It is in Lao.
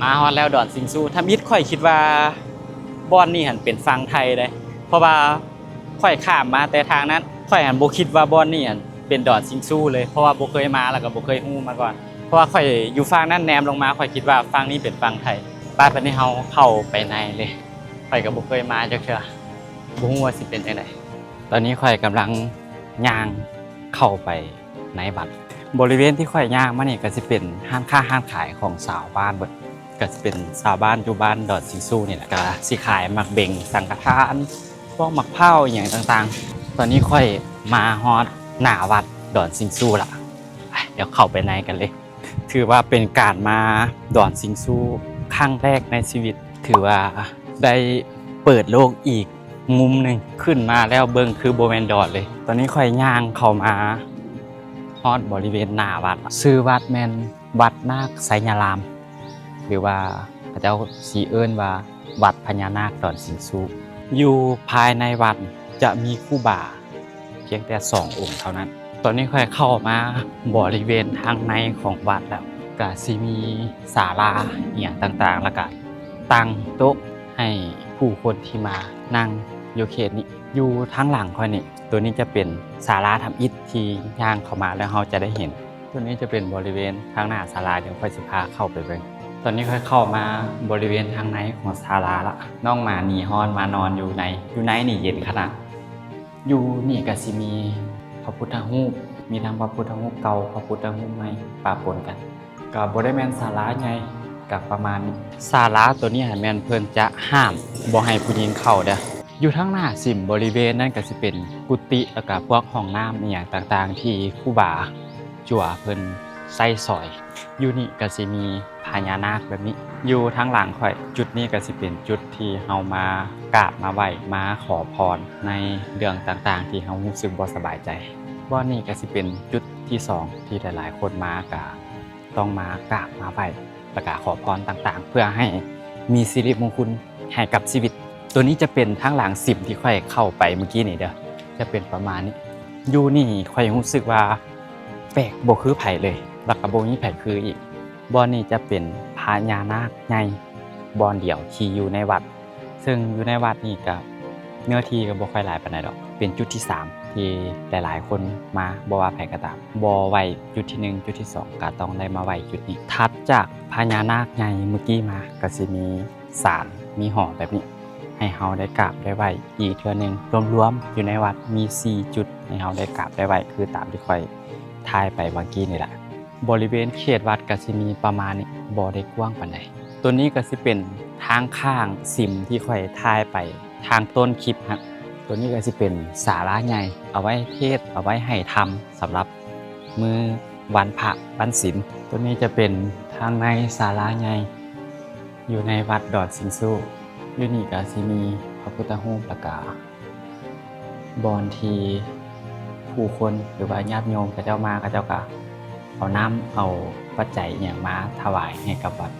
ມາຮອດແລ້ວດອນຊິງຊູ. ທຳອິດຂ້ອຍຄິດວ່າບ່ອນນີ້ຫັ້ນເປັນຝັ່ງໄທເດ້ ເພາະວ່າຂ້ອຍຂ້າມມາແຕ່ທາງນັ້ນ ຂ້ອຍຫັ້ນບໍ່ຄິດວ່າບ່ອນນີ້ຫັ້ນເປັນດອນຊິງຊູເລີຍ ເພາະວ່າບໍ່ເຄີຍມາ ແລ້ວກໍບໍ່ເຄີຍຮູ້ມາກ່ອນ ເພາະວ່າຂ້ອຍຢູ່ຝັ່ງນັ້ນ ແນມລົງມາ ຂ້ອຍຄິດວ່າຝັ່ງນີ້ເປັນຝັ່ງໄທ. ໄປ ບາດນີ້ເຮົາເຂົ້າໄປໃນເລີຍ ຂ້ອຍກໍບໍ່ເຄີຍມາຈັກເທື່ອ ບໍ່ຮູ້ວ່າຊິເປັນຈັ່ງໃດ. ຕອນນີ້ຂ້ອຍກຳລັງຍ່າງເຂົ້າໄປໃນວັດ. ບໍລິເວນທີ່ຂ້ອຍຍ່າງມານີ້ກໍຊິເປັນຮ້ານຄ້າຮ້ານຂາຍຂອງຊາວບ້ານເບິດ ກໍຊິເປັນຊາວບ້ານຢູ່ບ້ານດອນຊິງຊູນີ້ແຫຼະ ກໍຊິຂາຍໝາກເບັງ ສັງກະທານ ພວກໝາກພ້າວອີ່ຫຍັງຕ່າງໆ. ຕອນນີ້ຂ້ອຍມາຮອດໜ້າວັດດອນຊິງຊູລະ ໄປ ດຽວເຂົ້າໄປໃນກັນເລີຍ. ຖືວ່າເປັນການມາດອນຊິງຊູຄັ້ງແລກໃນຊີວິດ ຖືວ່າໄດ້ເປີດໂລກອີກມຸມໜຶ່ງ ຂຶ້ນມາແລ້ວເບິ່ງຄືບໍ່ແມ່ນດອນເລີຍ. ຕອນນີ້ຂ້ອຍຍ່າງເຂົ້າມາຮອດບໍລິເວນໜ້າວັດ ຊື່ວັດແມ່ນວັດນາກໄຊຍະລາມ ຫຼືວ່າເຂົາເຈົ້າຊິເອີ້ນວ່າວັດພະຍານາກດອນຊິງຊູ. ຢູ່ພາຍໃນວັດຈະມີຄູບາ ພຽງແຕ່ສອງອົງເທົ່ານັ້ນ. ຕອນນີ້ຂ້ອຍເຂົ້າມາບໍລິເວນທາງໃນຂອງວັດແລ້ວ ກະຊິມີສາລາອີ່ຫຍັງຕ່າງໆ ແລ້ວກະຕັ້ງໂຕະໃຫ້ຜູ້ຄົນທີ່ມານັ່ງຢູ່ເຂດນີ້. ຢູ່ທາງຫຼັງຂ້ອຍນີ້ ໂຕນີ້ຈະເປັນສາລາທຳອິດທີ່ຍ່າງເຂົ້າມາແລ້ວເຮົາຈະໄດ້ເຫັນ. ໂຕນີ້ຈະເປັນບໍລິເວນທາງໜ້າສາລາ ດຽວຂ້ອຍຊິພາເຂົ້າໄປເບິ່ງ. ຕອນນີ້ຂ້ອຍເຂົ້າມາບໍລິເວນທາງໃນຂອງສາລາລະ. ນ້ອງໝາໜີຮ້ອນມານອນຢູ່ໃນ, ຢູ່ໃນນີ້ເຢັນຂະໜາດ. ຢູ່ນີ້ກະຊິມີພະພຸດທະຮູບ, ມີທັງພະພຸດທະຮູບເກົ່າ, ພະພຸດທະຮູບໃໝ່ປະປົນກັນ. ກະບໍ່ໄດ້ແມ່ນສາລາໃຫຍ່, ກະປະມານນີ້. ສາລາໂຕນີ້ຫັ້ນແມ່ນເພິ່ນຈະຫ້າມບໍ່ໃຫ້ຜູ້ຍິງເຂົ້າເດີ້. ຢູ່ທາງໜ້າສິມບໍລິເວນນັ້ນກະຊິເປັນກຸຕິ ແລ້ວກະພວກຫ້ອງນ້ຳອີ່ຫຍັງຕ່າງໆ ທີ່ຄູບາຈົວເພິ່ນໃຊ້ສອຍ. ຢູ່ນີ້ກະຊິມີພະຍານາກແບບນີ້. ຢູ່ທາງຫຼັງຂ້ອຍ, ຈຸດນີ້ກະຊິເປັນຈຸດທີ່ເຮົາມາກາບມາໄຫວ້ ມາຂໍພອນໃນເລື່ອງຕ່າງໆ ທີ່ເຮົາຮູ້ສຶກບໍ່ສະບາຍໃຈ. ບ່ອນນີ້ກະຊິເປັນຈຸດທີສອງ ທີ່ຫຼາຍໆຄົນມາກະຕ້ອງມາກາບມາໄຫວ້ ແລ້ວກະຂໍພອນຕ່າງໆ ເພື່ອໃຫ້ມີສິລິມົງຄຸນໃຫ້ກັບຊີວິດ. ໂຕນີ້ຈະເປັນທາງຫຼັງສິມທີ່ຂ້ອຍເຂົ້າໄປມື້ກີ້ນີ້ເດີ້, ຈະເປັນປະມານນີ້. ຢູ່ນີ້ຂ້ອຍຮູ້ສຶກວ່າແປກ ບໍ່ຄືໃຜເລີຍ ແລ້ວກະບໍ່ມີໃຜຄືອີກ. ບ່ອນນີ້ຈະເປັນພະຍານາກໃຫຍ່ບ່ອນດຽວທີ່ຢູ່ໃນວັດ, ເຊິ່ງຢູ່ໃນວັດນີ້ກະເນື້ອທີ່ກະບໍ່ຄ່ອຍຫຼາຍປານໃດດອກ. ເປັນຈຸດທີສາມທີ່ຫຼາຍໆຄົນມາ, ບໍ່ວ່າໃຜກະຕາມ, ບໍ່ໄຫວ້ຈຸດທີໜຶ່ງ, ຈຸດທີສອງ ກະຕ້ອງໄດ້ມາໄຫວ້ຈຸດນີ້. ຖັດຈາກພະຍານາກໃຫຍ່ມື້ກີ້ມາ ກະຊິມີ ສານ ມີຫໍແບບນີ້ ໃຫ້ເຮົາໄດ້ກາບໄດ້ໄຫວ້ອີກເທື່ອໜຶ່ງ. ລວມໆຢູ່ໃນວັດມີສີ່ຈຸດໃຫ້ເຮົາໄດ້ກາບໄດ້ໄຫວ້ ຄືຕາມທີ່ຂ້ອຍຖ່າຍໄປຫວ່າງກີ້ນີ້ລະ. ບໍລິເວນເຂດວັດກະຊິມີປະມານນີ້, ບໍ່ໄດ້ກວ້າງປານໃດ. ໂຕນີ້ກະຊິເປັນທາງຂ້າງສິມທີ່ຂ້ອຍຖ່າຍໄປທາງຕົ້ນຄລິບຫັ້ນ. ໂຕນີ້ກະຊິເປັນສາລາໃຫຍ່ ເອົາໄວ້ເທດ ເອົາໄວ້ໃຫ້ທຳ ສຳລັບມື້ວັນພະວັນສິນ. ໂຕນີ້ຈະເປັນທາງໃນສາລາໃຫຍ່ ຢູ່ໃນວັດດອນຊິງຊູ. ຢູ່ນີ້ກະຊິມີພະພຸດທະຮູບ ແລ້ວກະບ່ອນທີ່ຜູ້ຄົນ ຫຼືວ່າຍາດໂຍມເຂົາເຈົ້າມາ, ເຂົາເຈົ້າກະເອົານ້ຳເອົາປັດໄຈອີ່ຫຍັງມາຖວາຍໃຫ້ກັບວັດ.